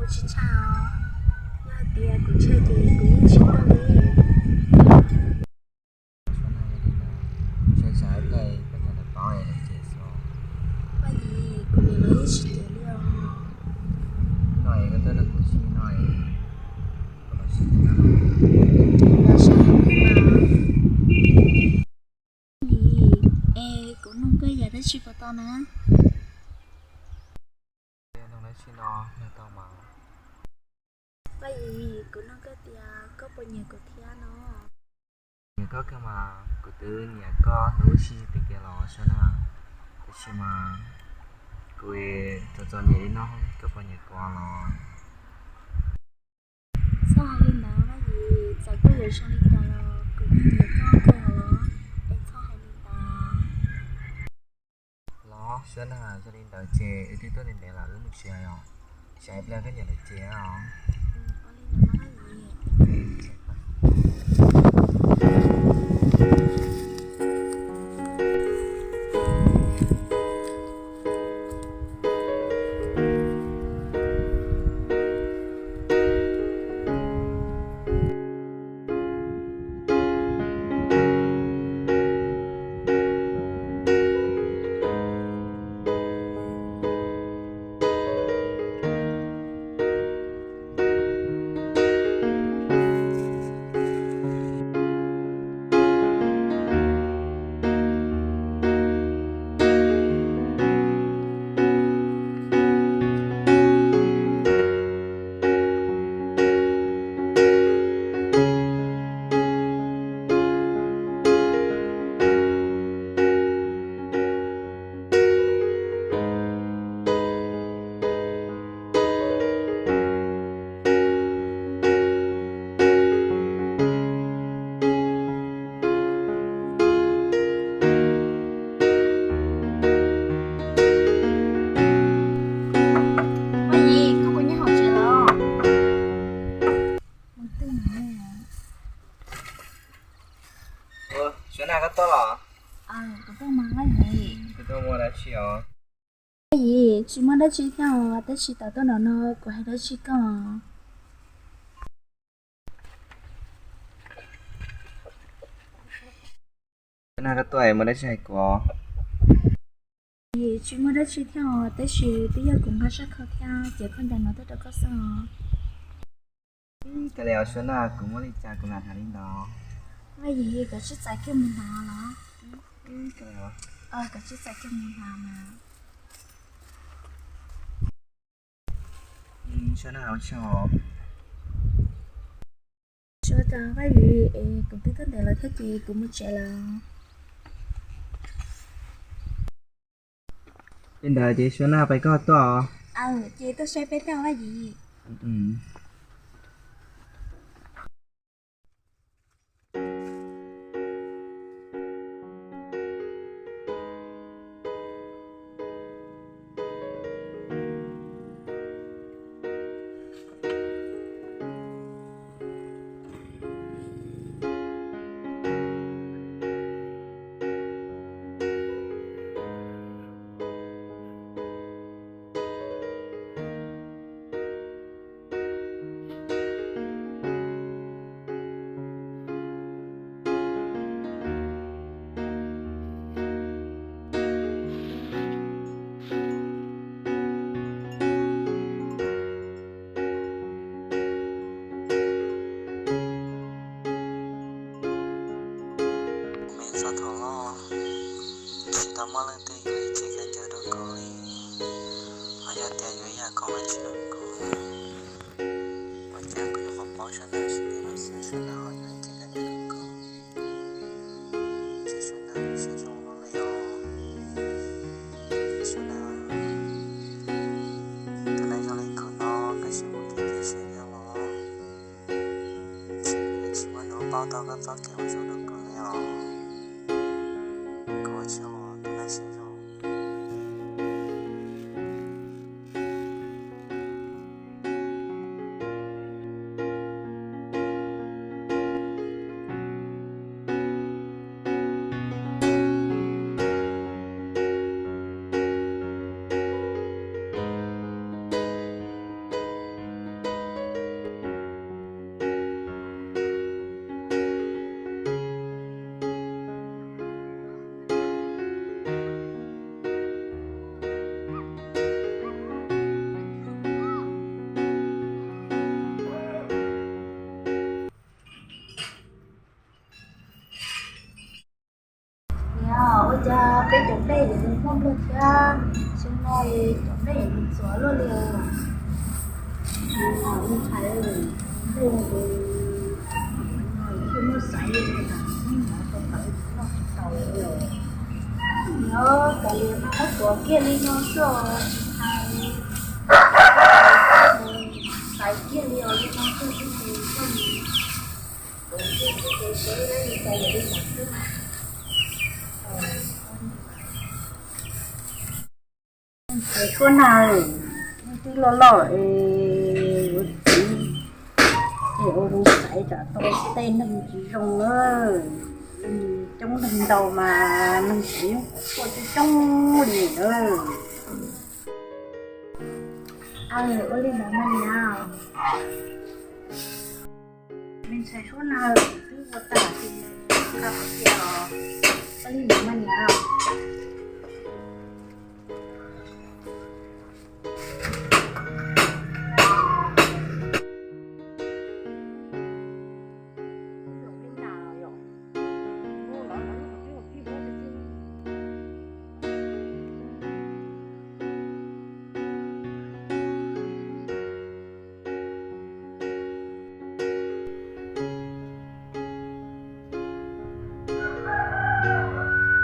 Kuv tsis tshaj os, yog hais tias kuv tshaj ces kuv yeej tsis tuaj li. Suab Nag, yog li ntawd, ntshai tsam ib pliag koj niam lawv paub es lawv cem xwb. Vaj Yim, kuv niam lawv yeej tsis cem li os. No es koj tuaj nrog kuv ua si no es, koj los sib ntsib no los, los sib ntsib mas. Vaj Yim, es kuv nug koj yam dab tsi puas tau na? Nug dab tsi no nug tau mas. Vaj Yim, kuv nug koj tias koj puas nyiam kuv thiab no? Nyiam koj kawg mas, kuv twb nyiam koj hnub ib sim tim kiag los Suab Nag. Tab sis mas kuv txom txom nyem li no, koj puas nyiam kuv los? Txhob hais li ntawd Vaj Yim, txawm koj yuav zoo li cas los kuv yeej nyiam koj kawg os, es txhob hais li ntawd. Los Suab Nag, yog li ntawd ces wb twb tuaj ntev ntev lawm, wb mus tsev os, tsam ib pliag koj niam lawv cem os. Vaj Yim, koj puas nyob hauv tsev los? Suab Nag, koj tuaj los? Kuv tuaj mas Vaj Yim. Kuv tuaj muaj dab tsi os? Vaj Yim, tsis muaj dab tsi thiab os, tab sis thaum tuaj nram no kuv hais dab tsi koj? Suab Nag, koj tuaj muaj dab tsi hais kuv os? Yim, tsis muaj dab tsi thiab os, tab sis twb yog kuv nqa zaj khau thiab cev khaub ncaws no tuaj rau koj xwb os. Kav liam os Suab Nag, kuv muaj li cas kuv lam hais li ntawd. Vaj Yim, koj tsis txais kiag mus hnav los? Koj tsis txais kiag mus hnav mas. Suab Nag, ua tsaug. Suav tas Vaj Yim, es kuv twb tuaj ntev lawm thiab ces kuv mus tsev lawm. Li ntawd ces Suab Nag, pais koj tuaj os. Ces tuaj saib peb tag Vaj Yim. Me txog thaum loj, tsis tau muaj leej twg yuav ib ce khaub ncaws rau kuv li. Ho yog tias yuav ib yam khoom dab tsi rau kuv, ua cas kuv yuav qhuav paub sawv daws xwb tias lub xwm sawv daws ho yuav ib ce khaub ncaws rau kuv. Tsis sawv daws siab zoo luaj li os. Tsis sawv daws, tus neeg zoo li kuv no koj siab mus kev cia siab thiab los? Tsis muaj hnub paub tau koj txoj kev ua zoo rau kuv li os. Kuv ua tsaug tus neeg siab zoo. Cov nplej ntxuav luaj li os. Ntxhais, nplej thiaj muaj xaiv li os, noj tau tau li os. Nyob kav liam no muab tuav kiag li no xwb os, ntxhais, xaiv kiag li os, li no xwb xwb ces koj mus, kuv mus ua ke seb li cas yuav li cas xwb. Ntxhais suab na, leej twg loj loj es ua txiv es ua zoo xaiv tsam tau tej neeg tsis zoo na, coob neeg ntau mas neeg tsis zoo kuj coob coob li na. Ua li ntawd mas niam. Me ntxhais suab na, twb ua tag ces koj qhia os. Ua li ntawd mas niam.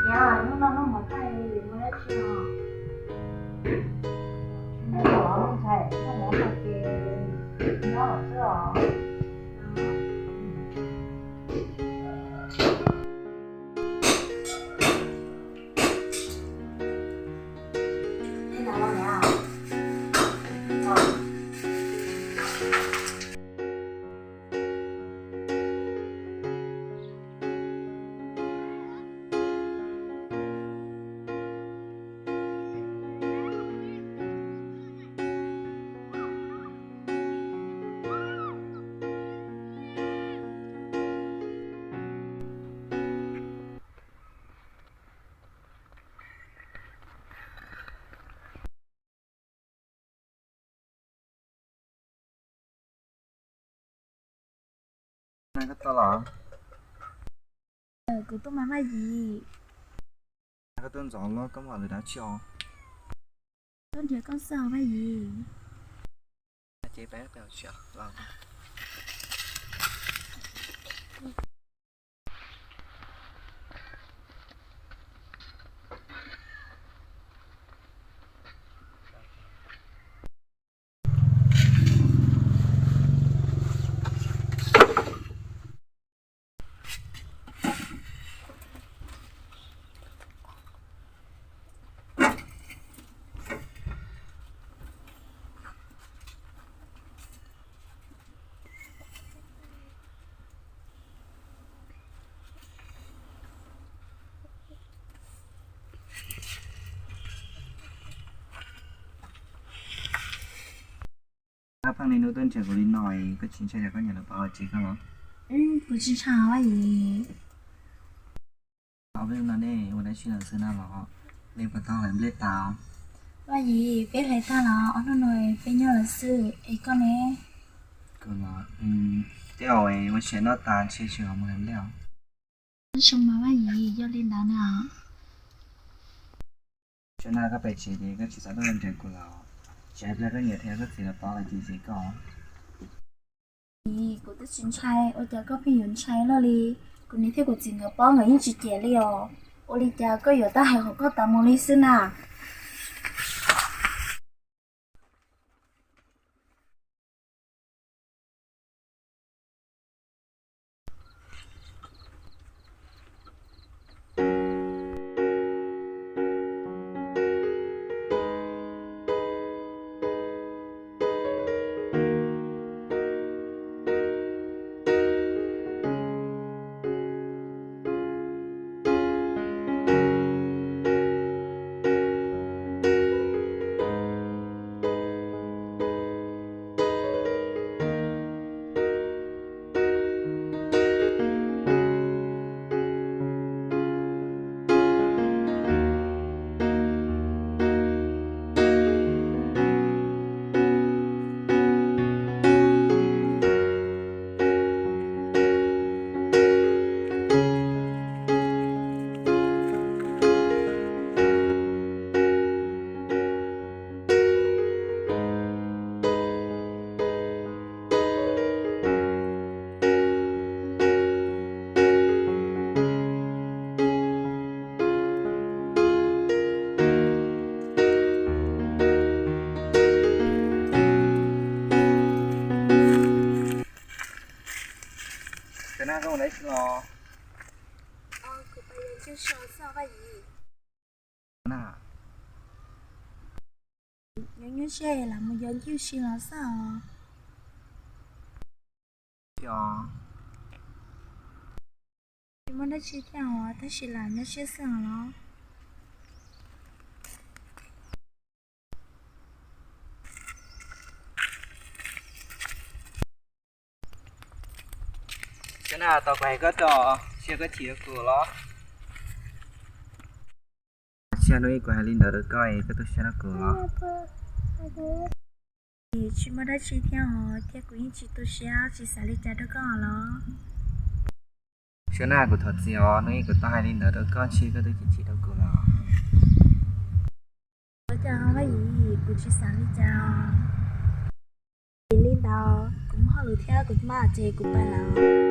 Niam, hnub no noj mov tag muaj dab tsi os? Tsis muaj os ntxhais, noj mov tag ces nyob los xwb os. Koj tuaj los? Kuv tuaj mas Vaj Yim. Koj tuaj ntxov los koj mam li dab tsi os? Tuaj nrhiav koj xwb os Vaj Yim. Ces peb pem los. Koj pheej niaj hnub tuaj nrhiav kuv li no, koj tsis ntshai yog koj niam lawv paub tsev koj los? Kuv tsis ntshai Vaj Yim. Ob peb hnub no nej ua dab tsi lawm xwb na los? Nej puas tau hlais nplej tas? Vaj Yim, peb hlais tag los ob hnub no peb nyob lawm xwb, es koj ne? Kuv los, tej zaum ua siav noj tas ntshe tsis ho mus hlais nplej os. Zoo mas Vaj Yim, yog li ntawd na. Tsam no koj pem tsev ces koj tsis xav tuaj nrhiav kuv los? Tsam ib pliag koj niam thiab koj txiv lawv paub lawm ces zis koj. Kuv twb tsis ntshai, ua cas koj pheej yuav ntshai luaj li? Kuv niam thiab kuv txiv nkawd paub nkawd yeej tsis cem li os. Ua li cas koj yuav tau hais qhov koj tas mus li xwb na? Kuv pais yos ncauj si los xwb os Vaj Yim. Nyuaj nyuaj siab es lam mus yos ncauj si los xwb os. Tsis muaj dab tsi thiab os, tab sis lam nyuaj siab xwb os los. Xyov na, tau kuv hais koj tso, cia koj chim rau kuv los. Cia hnub ib kuv hais li ntawd rau koj es koj tu siab rau kuv los. Tsis muaj dab tsi thiab os, thiab kuv yeej tsis tu siab tsis xav li cas rau koj los. Xyov na, kuv thov txim os, hnub ib kuv tau hais li ntawd rau koj, cia koj tu chim chim rau kuv los. Ua cas Vaj Yim, kuv tsis xav li cas. Vim li ntawd kuv muaj hauj lwm thiab kuv maj ces kuv pais lawm.